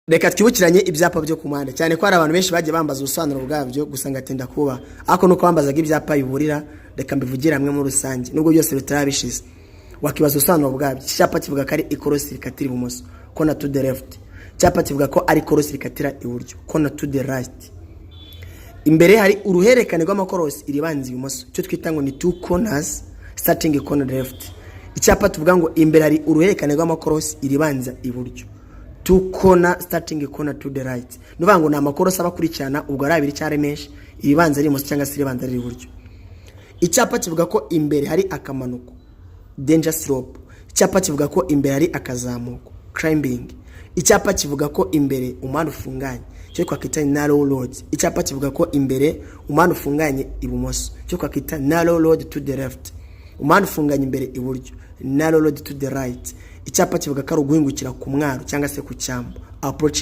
Reka twibukiranye ibyapa byo ku muhanda, cyane ko hari abantu benshi bagiye bambaza ubusobanuro bwabyo, gusa ngatinda kuba ariko nuko bambazaga ibyapa biburira. Reka mbivugire hamwe muri rusange, nubwo byose bitaba bishize. Wakibaza ubusobanuro bwabyo. Iki cyapa kivuga ko ari ikorosi rikatira ibumoso, corner to the left. Icyapa kivuga ko ari ikorosi rikatira iburyo, corner to the right. Imbere hari uruhererekane rw'amakorosi, iribanza ibumoso, icyo twita ngo ni two corners starting corner left. Icyapa tuvuga ngo imbere hari uruhererekane rw'amakorosi, iribanza iburyo, two corner starting corner to the right. Ni ukuvuga ngo ni amakorosi aba akurikirana, ubwo ari abiri cyangwa ari menshi, iribanza ari ibumoso cyangwa se iribanza ari iburyo. Icyapa kivuga ko imbere hari akamanuko, danger slope. Icyapa kivuga ko imbere hari akazamuko, climbing. Icyapa kivuga ko imbere umuhanda ufunganye, icyo twakwita narrow road. Icyapa kivuga ko imbere umuhanda ufunganye ibumoso, icyo twakwita narrow road to the left. Umuhanda ufunganye imbere iburyo, narrow road to the right. Icyapa kivuga ko ari uguhingukira ku mwaro cyangwa se ku cyambu, approaching.